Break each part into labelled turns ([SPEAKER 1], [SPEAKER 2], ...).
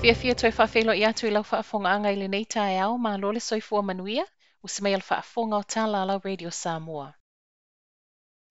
[SPEAKER 1] Fiafia toe faafeiloai atu i lau faafofogaaga i lenei taeao, malo le soifua manuia, usi mai a le faafofoga o tala a lau Radio Samoa.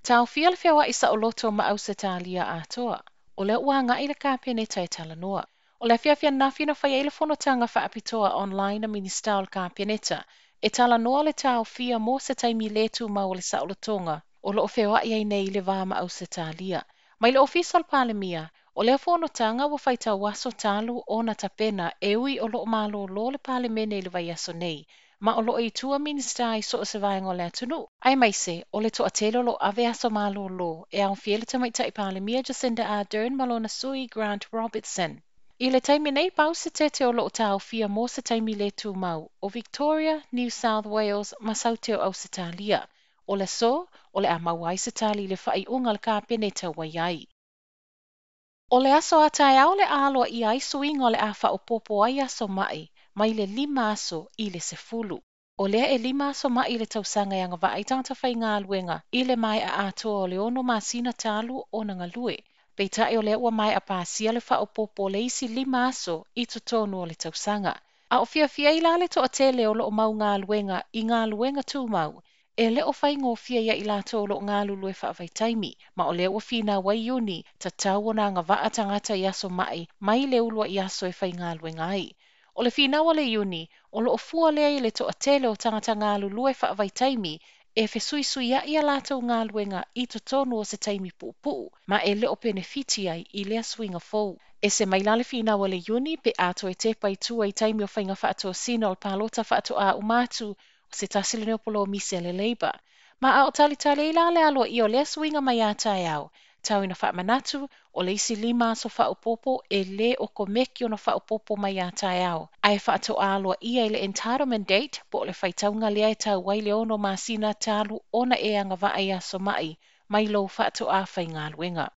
[SPEAKER 1] Taofia le feoai saoloto ma Ausetalia atoa, o lea ua agai le Kapeneta e talanoa. O le afiafi ananafi na fai ai le fonotaga faapitoa online a Minisita o le Kapeneta e talanoa le taofia mo se taimi le tumau o le saolotoga o lo o feoai ai nei i le va ma Ausetalia. Mai le Ofisa o le Palemia, o lea fonotaga ua faitau aso talu ona tapena e ui o lo o malolo le Palemene i le vaiaso nei, ma o lo o i tua Minisita i so o se vaega o le atunuu, aemaise o le toatele o lo o ave aso malolo e aofia ai le Tamaitai Palemia Jacinda Ardern ma lona sui Grant Robertson. I le taimi nei, pau se tete o lo o taofia mo se taimi le tumau, o Victoria, New South Wales ma Saute o Ausetalia. O le aso, o le a maua ai se tali i le faaiuga a le Kapeneta ua i ai. O le aso a taeao le a aloaia ai suiga o le a faaopoopo ai aso ma'i mai le 5 aso i le 10. O lea e 5 aso ma'i i le tausaga e agavaa ai tagata faigaluega i le maea atoa o le 6 masina talu ona galue. Peitai o lea ua maea pasia le faaopoopo o le isi 5 aso i totonu o le tausaga. A o fiafia ai la le toatele o lo o mau galuega i galuega tumau, e le o faigofie ia i latou o lo o galulue faavaitaimi, ma o lea ua finau ai Iuni, tatau ona agavaa tagata i aso ma'i mai le uluai aso e faigaluega ai. O le finau a le Iuni, o lo o fua lea i le toatele o tagata galulue faavaitaimi e fesuisuiai a latou galuega i totonu o se taimi puupuu, ma e le o penefiti ai i lea suiga fou. Ese mai la le finau a le Iuni pe a toe tepa i tua i taimi o faiga faatosina o le palota faatoa uma atu o se tasi lenei o polomisi a le Labour. Ma a o talitali ai la le aloaia o lea suiga mai a taeao, tau ina faamanatu o le isi 5 aso faaopoopo e le o komeki ona faaopoopo mai a taeao, ae faatoa aloaia i le entitlement date po o le faitauga lea e tau ai le 6 masina talu ona e agavaa i aso ma'i mai lou faatoa faigaluega.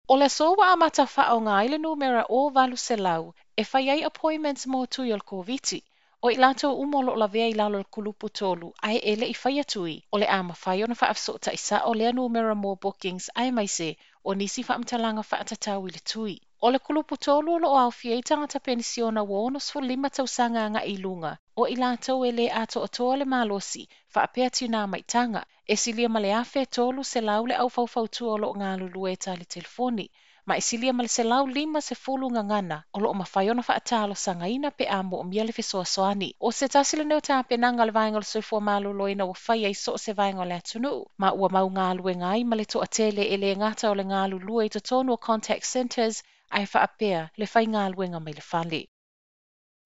[SPEAKER 1] O le aso ua amata faaaoga ai le numera o 800 e fai ai appointments mo tui o le Koviti. O i latou uma o lo o lavea i lalo o le kulupu 3, ae e le i faia tui, o le a mafai ona faafesootai sao lea numera mo bookings aemaise o nisi faamatalaga faatatau i le tui. O le kulupu 3 o lo o aofia ai tagata penisiona ua 65 tausaga agai i luga, o i latou e le atoatoa le malosi, faapea tinā maitaga, e silia ma le 1,300 le aufaufautua o lo o galulue e tali telefoni, ma e silia ma le 150 gagana o lo o mafai ona faatalosagaina pe a moomia le fesoasoani. O se tasi lenei o tapenaga a le vaega o le soifua maloloina ua fai ai so o se vaega o le atunuu, ma ua mau galuega ai ma le toatele e le gata o le galulue i totonu o contact centres ae faapea le faigaluega mai le fale.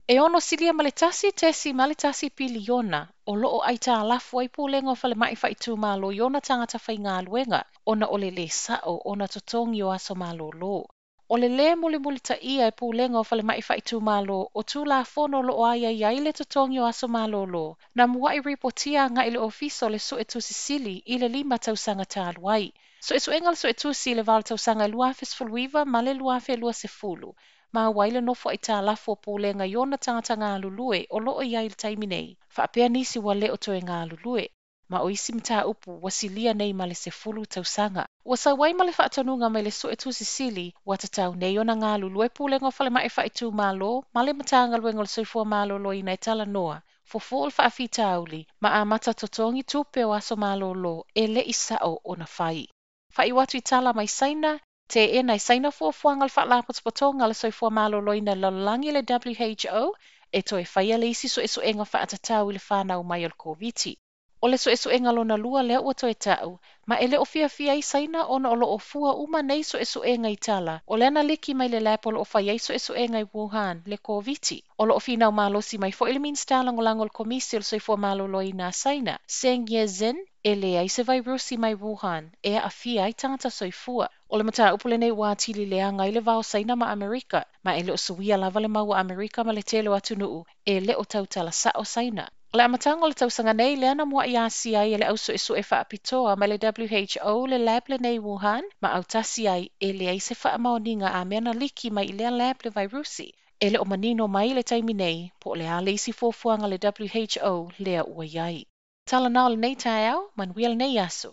[SPEAKER 1] E ono silia ma le 1.1 piliona o lo o aitalafu ai pulega o falemai faaitumalo i ona tagata faigaluega ona o le lē sa'o ona totogi o aso malolo. O le lē mulimulitaia e pulega o falemai faaitumalo o Tulafono o lo o aiaia ai le totogi o aso malolo na mua'i ripotia agai le ofisa o le Suetusi Sili i le 5 tausaga talu ai. Suesuega le Suetusi i le va o le tausaga 2019 ma le 2020, ma ua ai le nofo aitalafu o pulega i ona tagata galulue o lo o i ai i le taimi nei, faapea nisi ua le o toe galulue, ma o isi mataupu ua silia nei ma le 10 tausaga. Ua sau ai ma le faatonuga mai le Suetusi Sili ua tatau nei ona galulue pulega o falemai faaitumalo ma le Matagaluega o le Soifua Maloloina e talanoa, fofo o le faafitauli ma amata totogi tupe o aso malolo e le i sa'o ona fai. Faaiu atu i tala mai Saina, teena i Saina fuafuaga o le faalapotopotoga o le soifua maloloina lalolagi le WHO e toe faia le isi suesuega faatatau i le fanau mai o le Koviti. O le suesuega lona lua lea ua toe ta'u, ma e le o fiafia ai Saina ona o lo o fua uma nei suesuega i tala o lea na liki mai le lab o lo o fai ai suesuega i Wuhan le Koviti. O lo o finau malosi mai foi le Minisita Lagolago o le Komisi o le Soifua Maloloina a Saina, Zheng Yezin, e leai se vairusi mai Wuhan e aafia ai tagata soifua. O le mataupu lenei ua atili leaga ai le va o Saina ma Amerika, ma e le o suia lava le mau a Amerika ma le tele o atunuu e le o tautala sa'o Saina. O le amataga o le tausaga nei lea na mua'i asia ai e le ausuesue faapitoa mai le WHO le lab lenei i Wuhan, ma autasi ai e leai se faamaoniga a mea na liki mai i lea lab le vairusi. E le o manino mai le taimi nei po o le a le isi fuafuaga a le WHO lea ua i ai. Tala na o lenei taeao, manuia lenei aso.